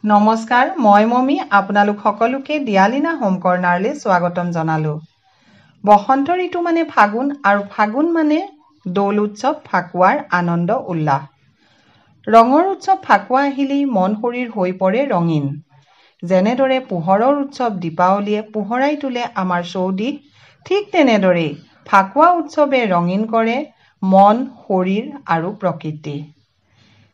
নমস্কাৰ, মই মমি আপোনালোক সকলোকে দিয়ালিনা হোম কৰ্ণাৰলৈ স্বাগতম জনালোঁ। বসন্ত ঋতু মানে ফাগুন আৰু ফাগুন মানে দৌল উৎসৱ ফাকুৱাৰ আনন্দ উল্লাস। ৰঙৰ উৎসৱ ফাকুৱা আহিলেই মন শৰীৰ হৈ পৰে ৰঙীন। যেনেদৰে পোহৰৰ উৎসৱ দীপাৱলীয়ে পোহৰাই তোলে আমাৰ চৌদিশ, ঠিক তেনেদৰেই ফাকুৱা উৎসৱে ৰঙীন কৰে মন, শৰীৰ আৰু প্ৰকৃতি।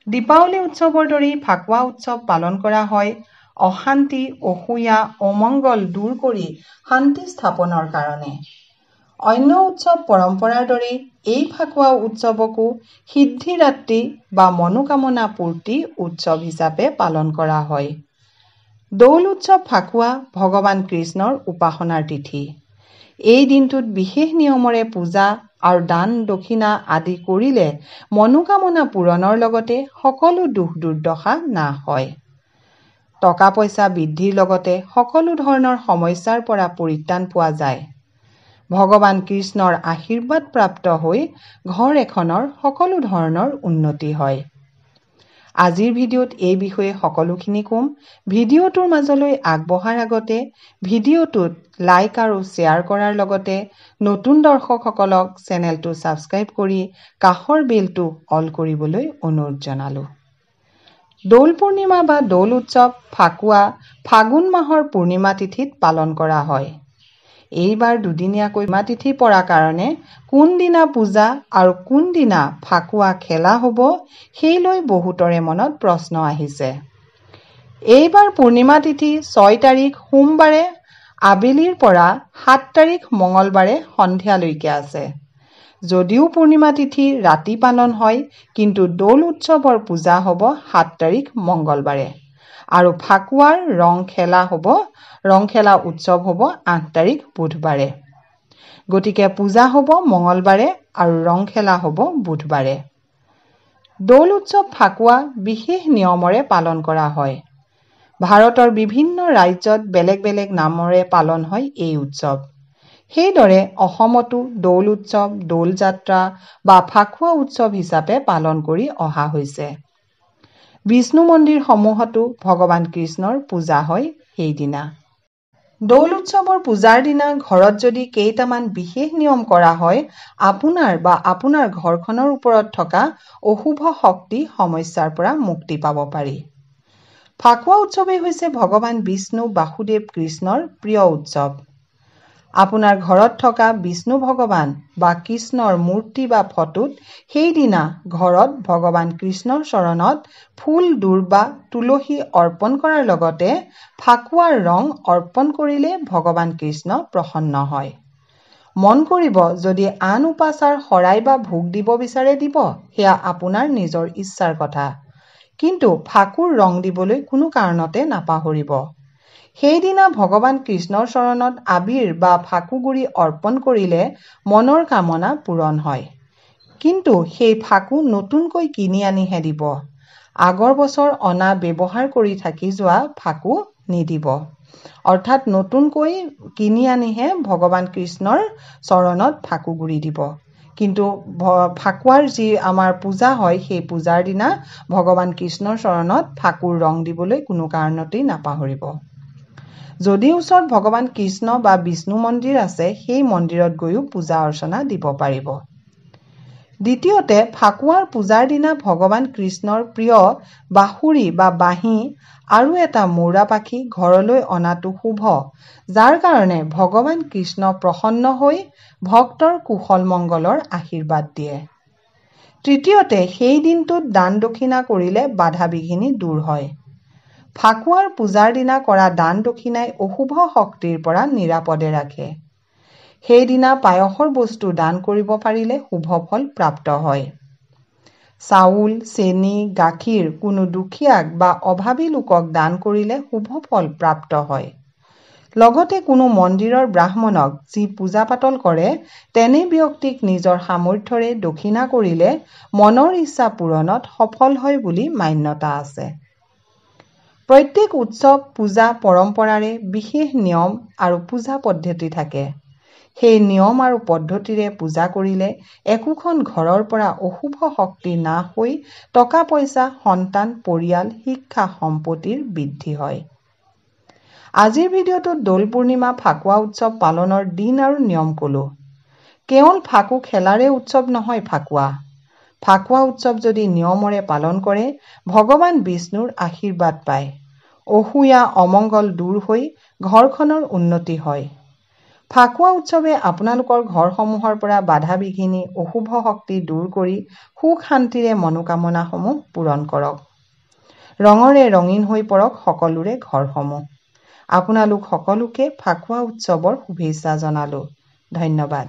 দীপাৱলী উৎসৱৰ দৰেই ফাকুৱা উৎসৱ পালন কৰা হয় অশান্তি, অসূয়া, অমংগল দূৰ কৰি শান্তি স্থাপনৰ কাৰণে। অন্য উৎসৱ পৰম্পৰাৰ দৰেই এই ফাকুৱা উৎসৱকো সিদ্ধিৰাত্ৰি বা মনোকামনা পূৰ্তি উৎসৱ হিচাপে পালন কৰা হয়। দৌল উৎসৱ ফাকুৱা ভগৱান কৃষ্ণৰ উপাসনাৰ তিথি। এই দিনটোত বিশেষ নিয়মৰে পূজা আৰু দান দক্ষিণা আদি কৰিলে মনোকামনা পূৰণৰ লগতে সকলো দুখ দুৰ্দশা নাশ হয়। টকা পইচা বৃদ্ধিৰ লগতে সকলো ধৰণৰ সমস্যাৰ পৰা পৰিত্ৰাণ পোৱা যায়। ভগৱান কৃষ্ণৰ আশীৰ্বাদ প্ৰাপ্ত হৈ ঘৰ এখনৰ সকলো ধৰণৰ উন্নতি হয়। আজিৰ ভিডিঅ'ত এই বিষয়ে সকলোখিনি ক'ম। ভিডিঅ'টোৰ মাজলৈ আগবঢ়াৰ আগতে ভিডিঅ'টোত লাইক আৰু শ্বেয়াৰ কৰাৰ লগতে নতুন দৰ্শকসকলক চেনেলটো ছাবস্ক্ৰাইব কৰি কাষৰ বেলটো অল কৰিবলৈ অনুৰোধ জনালোঁ। দৌল পূৰ্ণিমা বা দৌল উৎসৱ ফাকুৱা ফাগুন মাহৰ পূৰ্ণিমা তিথিত পালন কৰা হয়। এইবাৰ দুদিনীয়াকৈ তিথি পৰা কাৰণে কোনদিনা পূজা আৰু কোনদিনা ফাকুৱা খেলা হ'ব সেই লৈ বহুতৰে মনত প্ৰশ্ন আহিছে। এইবাৰ পূৰ্ণিমা তিথি 6 তাৰিখ সোমবাৰে আবেলিৰ পৰা 7 তাৰিখ মঙলবাৰে সন্ধিয়ালৈকে আছে। যদিও পূৰ্ণিমা তিথি ৰাতি পালন হয়, কিন্তু দৌল উৎসৱৰ পূজা হ'ব 7 তাৰিখ মঙলবাৰে আৰু ফাকুৱাৰ ৰং খেলা উৎসৱ হ'ব 8 তাৰিখ বুধবাৰে। গতিকে পূজা হ'ব মঙলবাৰে আৰু ৰং খেলা হ'ব বুধবাৰে। দৌল উৎসৱ ফাকুৱা বিশেষ নিয়মৰে পালন কৰা হয়। ভাৰতৰ বিভিন্ন ৰাজ্যত বেলেগ বেলেগ নামৰে পালন হয় এই উৎসৱ। সেইদৰে অসমতো দৌল উৎসৱ, দৌল যাত্ৰা বা ফাকুৱা উৎসৱ হিচাপে পালন কৰি অহা হৈছে। বিষ্ণু মন্দিৰসমূহতো ভগৱান কৃষ্ণৰ পূজা হয় সেইদিনা। দৌল উৎসৱৰ পূজাৰ দিনা ঘৰত যদি কেইটামান বিশেষ নিয়ম কৰা হয়, আপোনাৰ বা আপোনাৰ ঘৰখনৰ ওপৰত থকা অশুভ শক্তি সমস্যাৰ পৰা মুক্তি পাব পাৰি। ফাকুৱা উৎসৱেই হৈছে ভগৱান বিষ্ণু বাসুদেৱ কৃষ্ণৰ প্ৰিয় উৎসৱ। আপোনাৰ ঘৰত থকা বিষ্ণু ভগৱান বা কৃষ্ণৰ মূৰ্তি বা ফটোত সেইদিনা ঘৰত ভগৱান কৃষ্ণৰ চৰণত ফুল, দূৰ্বা, তুলসী অৰ্পণ কৰাৰ লগতে ফাকুৱাৰ ৰং অৰ্পণ কৰিলে ভগৱান কৃষ্ণ প্ৰসন্ন হয়। মন কৰিব, যদি আন উপাচাৰ শৰাই বা ভোগ দিব বিচাৰে দিব, সেয়া আপোনাৰ নিজৰ ইচ্ছাৰ কথা, কিন্তু ফাকুৰ ৰং দিবলৈ কোনো কাৰণতে নাপাহৰিব। সেইদিনা ভগৱান কৃষ্ণৰ চৰণত আবিৰ বা ফাকুগুড়ি অৰ্পণ কৰিলে মনৰ কামনা পূৰণ হয়। কিন্তু সেই ফাকু নতুনকৈ কিনি আনিহে দিব। আগৰ বছৰ অনা ব্যৱহাৰ কৰি থাকি যোৱা ফাকু নিদিব। অৰ্থাৎ নতুনকৈ কিনি আনিহে ভগৱান কৃষ্ণৰ চৰণত ফাকুগুড়ি দিব। কিন্তু ফাকুৱাৰ যি আমাৰ পূজা হয়, সেই পূজাৰ দিনা ভগৱান কৃষ্ণৰ চৰণত ফাকুৰ ৰং দিবলৈ কোনো কাৰণতেই নাপাহৰিব। যদি ওচৰত ভগৱান কৃষ্ণ বা বিষ্ণু মন্দিৰ আছে, সেই মন্দিৰত গৈও পূজা অৰ্চনা দিব পাৰিব। দ্বিতীয়তে, ফাকুৱাৰ পূজাৰ দিনা ভগৱান কৃষ্ণৰ প্ৰিয় বাঁহুৰি বা বাঁহী আৰু এটা মৌৰা পাখি ঘৰলৈ অনাটো শুভ, যাৰ কাৰণে ভগৱান কৃষ্ণ প্ৰসন্ন হৈ ভক্তৰ কুশল মংগলৰ আশীৰ্বাদ দিয়ে। তৃতীয়তে, সেই দিনটোত দান দক্ষিণা কৰিলে বাধা বিঘিনি দূৰ হয়। ফাকুৱাৰ পূজাৰ দিনা কৰা দান দক্ষিণাই অশুভ শক্তিৰ পৰা নিৰাপদে ৰাখে। সেইদিনা পায়সৰ বস্তু দান কৰিব পাৰিলে শুভ ফল প্ৰাপ্ত হয়। চাউল, চেনি, গাখীৰ কোনো দুখীয়াক বা অভাৱী লোকক দান কৰিলে শুভ ফল প্ৰাপ্ত হয়। লগতে কোনো মন্দিৰৰ ব্ৰাহ্মণক যি পূজা পাতল কৰে, তেনে ব্যক্তিক নিজৰ সামৰ্থ্যৰে দক্ষিণা কৰিলে মনৰ ইচ্ছা পূৰণত সফল হয় বুলি মান্যতা আছে। প্ৰত্যেক উৎসৱ পূজা পৰম্পৰাৰে বিশেষ নিয়ম আৰু পূজা পদ্ধতি থাকে। সেই নিয়ম আৰু পদ্ধতিৰে পূজা কৰিলে একোখন ঘৰৰ পৰা অশুভ শক্তি নাশ হৈ টকা-পইচা, সন্তান, পৰিয়াল, শিক্ষা, সম্পত্তিৰ বৃদ্ধি হয়। আজিৰ ভিডিঅ'টোত দৌল পূৰ্ণিমা ফাকুৱা উৎসৱ পালনৰ দিন আৰু নিয়ম ক'লো। কেৱল ফাকু খেলাৰে উৎসৱ নহয় ফাকুৱা। ফাকুৱা উৎসৱ যদি নিয়মৰে পালন কৰে, ভগৱান বিষ্ণুৰ আশীৰ্বাদ পায়। অসূয়া, অমংগল দূৰ হৈ ঘৰখনৰ উন্নতি হয়। ফাকুৱা উৎসৱে আপোনালোকৰ ঘৰসমূহৰ পৰা বাধা বিঘিনি, অশুভ শক্তি দূৰ কৰি সুখ শান্তিৰে মনোকামনাসমূহ পূৰণ কৰক। ৰঙৰে ৰঙীন হৈ পৰক সকলোৰে ঘৰসমূহ। আপোনালোক সকলোকে ফাকুৱা উৎসৱৰ শুভেচ্ছা জনালোঁ। ধন্যবাদ।